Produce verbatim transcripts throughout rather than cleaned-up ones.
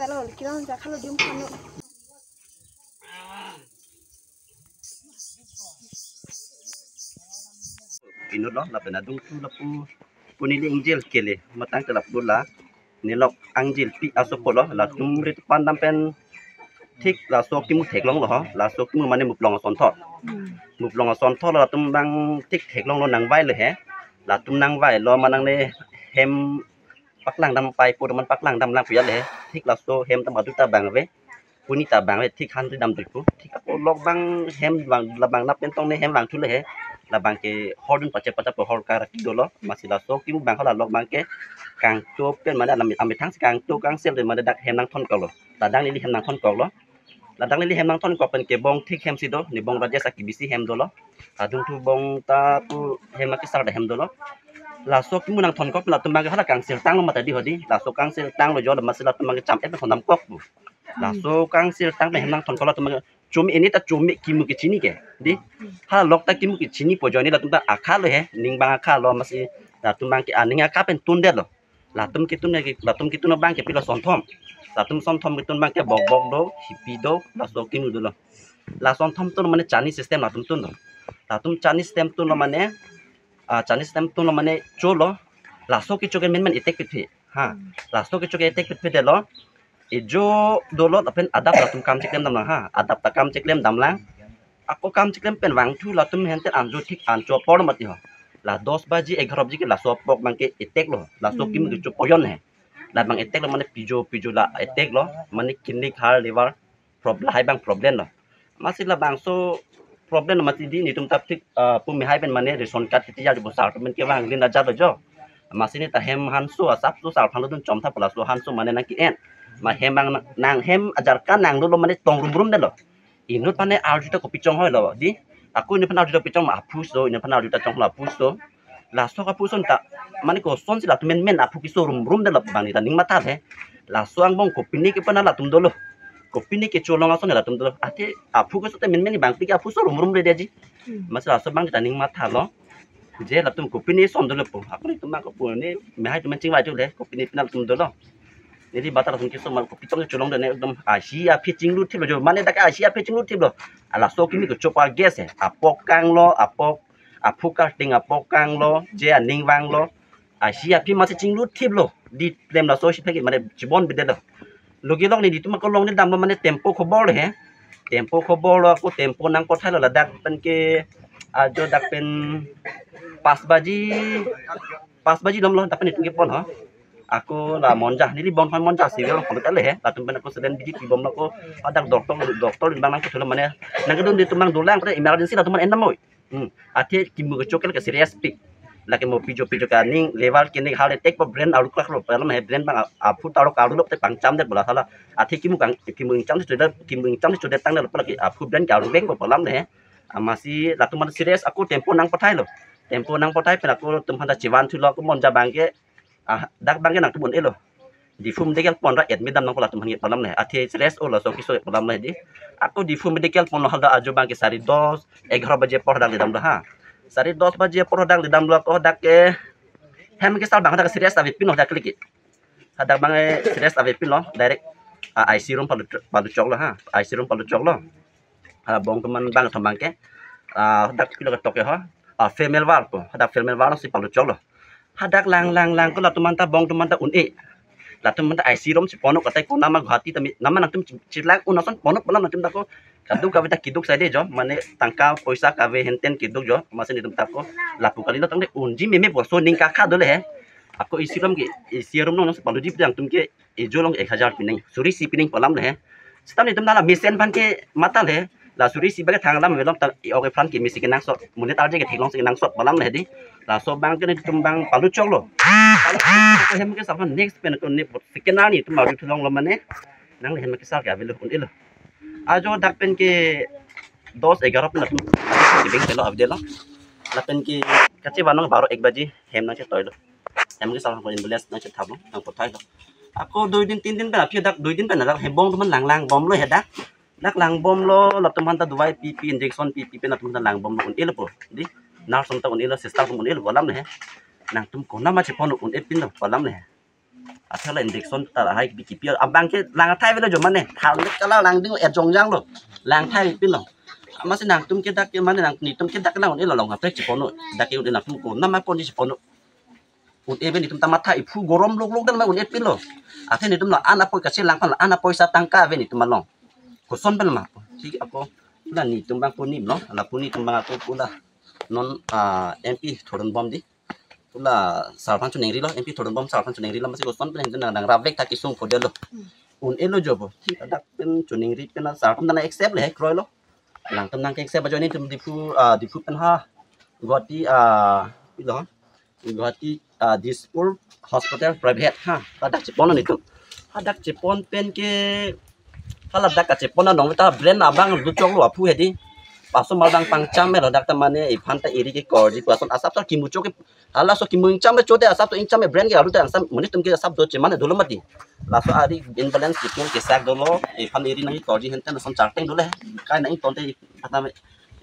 Kalau kita nang jakalo jum kano. Inut lo, lapen adungthu lapu pu neli ingjil kele, matang ke lapu la nelok angjil pi asopo lo, latum rit pandam pen thik laso kimu theklonglo ho, laso kimu mane muplong asonthot. Muplong asonthot lo latum bang thik theklonglo nangvailo he. Latum nangvailo manang ne hem paklang dam pai pu man paklang dam lang pu ya le he. Thik laso hem ta madu ta bang ave. Pu ni ta bang ave thik han ri dam dui pu. Thik ako lok bang hem bang labang nap pen tong ne hem vangthu le he. Labang ke hordun pache pacha pu hor kar ki dolo. Masi laso kimu bang hala lok bang ke kangto pen mane alam amethang si kangto kangsel de mane dak hem nangthonkoklo. Ladak neli hem nangthonkoklo. Ladak neli hem nangthonkok pen ke bong thik hem si do, ne bong Rajesh aki bisi hem dolo. Adungthu bong ta pu hem akesar da hem dolo. Laso kimu nangthonkok pen latum bang ke hala kangsel tanglo mata di hodi. Laso kangsel tanglo jo, masi latum bang ke cham et pen thondamkok pu. Laso kangsel tang pen hem nangthonkok latum bang ke chumi ini ta chumi kimu kechini ke. Di. Hala lok ta kimu kechini po jo ne latum ta akhalo he, ning bang akhalo masi latum bang ke aning akha pen tundetlo. Latum ketun ke, latum ketun bang ke pilo sonthom. Latum sonthom ketun bang ke bok bok do, hipi do, laso kimu dolo. La sonthom tun mane chani system latum tun do. Latum chani system tun lo mane, ah, chani system tun lo mane cholo. Laso kecho ke menmen etek pitphi. Ha. Laso kecho ke etek pitphi delo. Ejo dolo lapen adap latum kam chiklem damlang ha. Adap ta kam chiklem damlang. Ako kam chiklem pen vangthu latum hente anjo thik ancho apor mati ho. La dos baji, egharo baji ke laso apok bang ke etek lo. Laso kimu kecho poyon he. Labang etek lo mane pijo pijo la etek lo. Mane kidney, heart, liver, problem, lahai bang problem lo. Masi labangso problem lo mati di netum ta thik, ah, pu mehai pen mane ration card kiti ya di bosar pen kevang lin ajar lo jo. Masi ne ta hem hanso asap so sar phang lo dun chom tha pala so hanso mane nang ki-en. Ma hem bang nang, nang hem ajar kan nang lo mane tong rum rum detlo. Inut pane arju ta kopi chonghoi lo di. Ako inut pane arju ta kopi chong ma aphu so, inut pane arju ta chong lo aphu so. Laso aphu so ta mane koson si latum menmen aphu keso rum rum detlo bang ne ta ning matha he. Laso angbong kopine ke pana latum dolo. Kopine kecho long ason latum dolo. Athe aphu keso te menmen bang pi ke aphu so rum rum de ji. Masi laso bang ne ta ning matha lo. Je latum kopine son dolo po. Ako netum ako pu ne mehai tum chingvai thu le kopine pina latum dolo. Neli bata latum keso mal kopi tong cholong de ne ekdom ashi aphi chinglu thip lo jo. Mane dak ashi aphi chinglu thip lo. Ala so kimi kecho pa gas he. Apok kanglo, apok, aphu karting apok kanglo, je aning vanglo. Ashi aphi masi chinglu thip lo. Di klem laso si phek mane chibon bidetlo. Logi lok ne netum ako long ne damlo mane tempo khobor he. Tempo khobor lo ako tempo nangpothailo ladak pen ke ajo dak pen pas baji, pas baji damlo dak pen netum kepon ho. Ako la Monja, neli bong hon Monja si velo pon tale he. Latum pen ako selen biji kibom lo ako adak doktor, doktor bang nangkethulo mane nangkedun netum bang dolang kre emergency latum man endam moi. Hmm. Athe kimu kecho ke serious pik. Lake mo pijo pijo kaning level kini hal tek po brain aru klak lo palam he brain bang aphu taro karu lo te pangcham det bola sala. Athe kimu kang kimu ingcham si chudet kimu ingcham si chudet tang det lo lake aphu brain karu vek po palam he. Amasi latum man serious ako tempo nangpothailo. Tempo nangpothai pen ako tum handa chivan thulo ako Monja bang ke ah, dak bang ke nangtum un-elo. Diphu medical pon ra admit dam nangpo latum hangit palam le. Athe serious o laso keso palam le di. Ako Diphu medical pon lo hadak ajo bang ke sari dos, egharo baje apor hadak ledam do ha. Sari dos baje apor hadak ledam do ako hadak ke hem kesar bang hadak serious ave pin lo hadak liki. Hadak bang ke serious ave pin lo direct ah, I C room palu palu choklo ha. I C room palu choklo. Hala bong teman bang thom bang ke. Ah, hadak pilo ketok ke ho. Ah, female ward po. Hadak female ward si palu choklo. Hadak lang lang lang ko latum anta bong teman ta un-e. Latum anta I C room si ponok katai ko nama Guwahati tami nama nangtum chilak un ason ponok palam nangtum ta ko kaduk kave ta kiduk saide jo mane tangka poisa kave henten kiduk jo masi netum ta ko lapu kalilo tangte unji meme po so ning kakha dole he. Ako I C room ke I C room nong si palu di nangtum ke ejo long ek hajar pining, suri isi pining palam le he. Seta netum nala mesen aphan ke matha le, la suri isi bang ke thanglam velom ta i ok aphan ke mesi kenangsot, monit arje ke theklong si kenangsot palam le di. Laso bang ke netum bang palu choklo. Palu choklo hem kesar aphan next pen ko ne second ani netum aru thulong lo mane. Nang le hem kesar ke avelo un-elo. Ajo dak pen ke dos egharo pen latum kibeng pelo avdelo. Lapen ke kachevan nong baro ek baji hem nangchetoilo. Hem kesar ko ambulance nangchethaplo nangpothailo. Ako dui din tin din pen aphi dak dui din pen dak he bong teman lang lang bomlo he dak. Dak lang bomlo latum hanta dawai pipi injection pipi pen latum hanta lang bomlo un-elo po. Di nurse hanta un-elo sister hanta un-elo palam le he. Nangtum konama chepon un-e pin lo palam le he. Athe la injection ta lahai kipi kipi abang ke lang athai avelo jo mane. Thal le kala langding ejong jang lo. Lang athai pin lo. Amatsi nangtum ke dak ke mane nang netum ke dak lang un-e lo, long kaprek chepono. Dak ke un-e nangtum ko nama pon chepono. Un-e ave netum ta matha iphu gorom lok lok dan ma un-e pin lo. Athe netum lo an apoi kachilangphan lo, an apoisa tangka ave netum along. Koson pen ma. Thik ako. La netum bang pu nim lo. La pu netum bang ako pu la non, ah, M P Thoronbom di. Pu la sar aphan choningri lo, M P Thoronbom sar aphan choningri lo, amatsi koson pen hindu nang nang ravek ta kesung kodet lo. Un-e lo jo bo. Thik adak pen choningri pen sar aphan ta nang accept le he kroi lo. Langtum nang ke accept ajoine netum Diphu, ah, Diphu pen ha. Guwahati, ah, pilo. Guwahati, ah, Dispur Hospital private ha. Hadak chepon netum. Hadak chepon pen ke hala dak kachepon anong ta brain abang luchok lo aphu hedi. Paso mal dang pangcham lo dak ta mane iphan ta eri ke korji pu ason asap ta kimuchok ke halaso kimu ingcham chote asap to ingcham brand ke alu ta angsam monit atum ke asap do cheman dolo mati. Laso ari imbalance kitung kesak dolo, iphan eri nang ikorji henten ason charteng dolo he. Kai nang iton te pata me,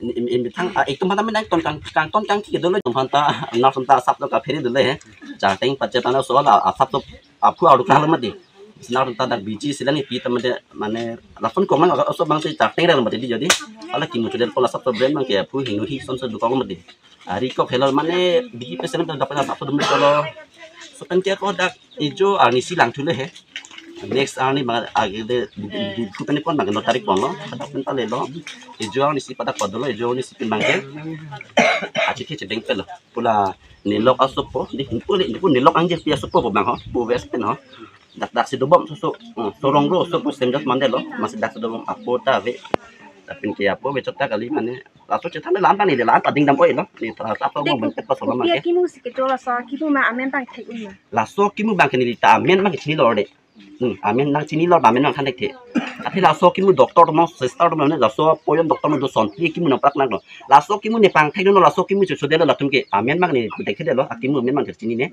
im, im, im thang, ah, itum pata me nang ton kang, kang ton kang ki dolo, itum phan ta, nar son ta asap to kaphere dolo he. Charteng pachet ana so la asap to aphu aru kang lo mati. Nar ta dak biji silang ipi ta mate mane lason komang aso bang si charteng rel mati di jadi. Ala kimu chodel pon asap to brand bang ke aphu hinu hi son so dukong mati. Ari kok helor mane bigi pesen ta dapat apa dum cholo. Sopen ke ko dak ijo arnisi langthu le he. Next arni bang age de di, di, di, di peni pon bang no tarik pon lo. Dak pen ta le lo. Ijo arnisi padak pon dolo, ijo arnisi pen bang ke. Achi ke chedeng pe lo. Pu la nelok asopo, di pu le, di pu nelok angje pi asopo bang ho. Pu west pen ho. Dak dak si dobom so so. Hmm, sorong ro so pu sem jat mande lo. Amatsi dak si dobom apo ta ave. Tapi ke apo ave chot ta kali mane. Laso chethan le lam ta ni le lam ta ding dam oi lo. Ni ta ta po Dek, bang pet pa so lam kopi ke. Akimu si kecho laso akimu ma amen bang thek un ma. Laso kimu bang ke ni ta amen bang ke chini lo de. Hmm, amen nang chini lo amen nang than thek the. Athe laso kimu doctor mo sister mo ne laso poyon doctor mo do son pi kimu nang prak nang lo. Laso kimu ne pang thek no laso kimu cho so de lo latum ke amen bang ne thek the lo akimu amen bang ke chini ne.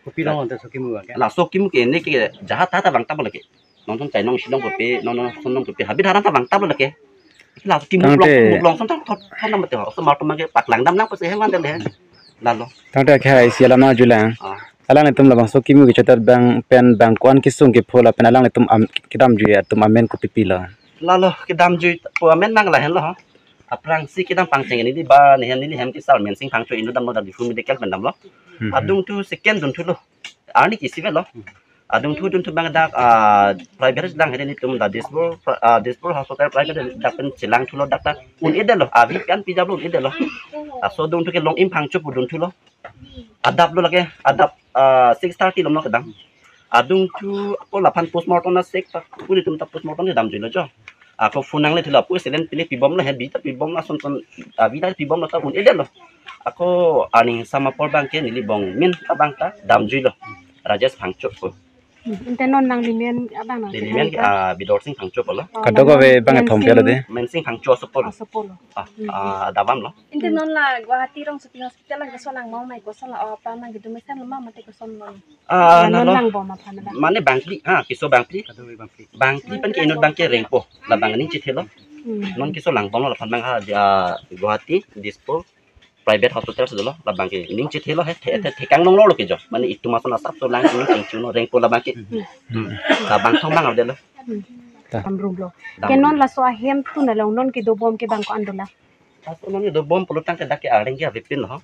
Kopi long ante so kimu bang ke. Laso kimu ke ne ke jahat ta ta bang ta bo lake. Nonton chai nong silong kopi, nonton son nong kopi. Habit haran ta bang ta bo lake. Laso kimu Tangte- long, long son ta thot thot nam te ho. So mar to mage paklang dam nang pase heman dele. Lalo. Tangte akhai isi alam na julang. Ah. Alanglitum labangso kimu kecho ta bang pen bang ko-an kesung kepho lapen alanglitum am, kedamjui atum amen kopi pi lo. Lalo kedamjui pu amen nang lahen lo ha. Aphrangsi kedam pangcheng ni di ba nehem neli hem kesar Mensing Phangcho inut damlo dak Diphu medical pen damlo. Hmm. Adungthu second dunthu lo. Arni ke isi ave lo. Adungthu dunthu bang dak, ah, private lang hedi netum dak Dispur, ah, Dispur hospital private dak pen chelangthu lo dak ta un-e det lo. Avi kan pijap lo un-e det lo. Laso dungthu ke Long Im Phangcho pu dunthu lo. Adap lo lake, adap, ah, six thirty lo kedam. Adungthu ako laphan postmortem na sek ta pu netum ta postmortem kedamjui lo jo. Ako phone nang le thila pu selen pili pibom lo he bi ta pibom lo son son, ah, bi ta pibom lo ta un-e det lo. Ako aning sama apor bang ke neli bong min ta bang ta damjui lo. Rajesh Phangcho pu. Hmm, ante non nangli men abang nang Neli men ke, ah, Bidor Sing Phangcho pu lo. Oh, Kadok nang ave bang Mensing thom ke lo de. Mensing Phangcho asopo lo. Asopo lo. Ah, Hmm. ah, adabam lo. Ante non la Guwahati Rongsopi Hospital la keso lang mau mai koson la, oh, apa nang gitu mesen lo ma mate koson lo. Ah, non nalo. Lang bom aphan abang. Mane bangphli, ha, keso bangphli. Bangphli pen ke inut bang ke rengpo, labang ning chethelo. Hmm. Non keso lang bom lo laphan bang ha, ah, Guwahati, Dispur, private hospital si dolo, labang ke ning chethelo he, the, the, thekang long lo ke jo. Mane itum ason asap so lang ning chingchuno rengpo labang ke. Hmm. Labang thom bang ave lo. Hmm. Ta. Dam rum lo. Dam Ke non rum. Laso ahem tu na long non kedo bom ke bang ko-an dolang. Laso non kedo bom pulo tangte dak ke areng ke ave pin lo. Oh.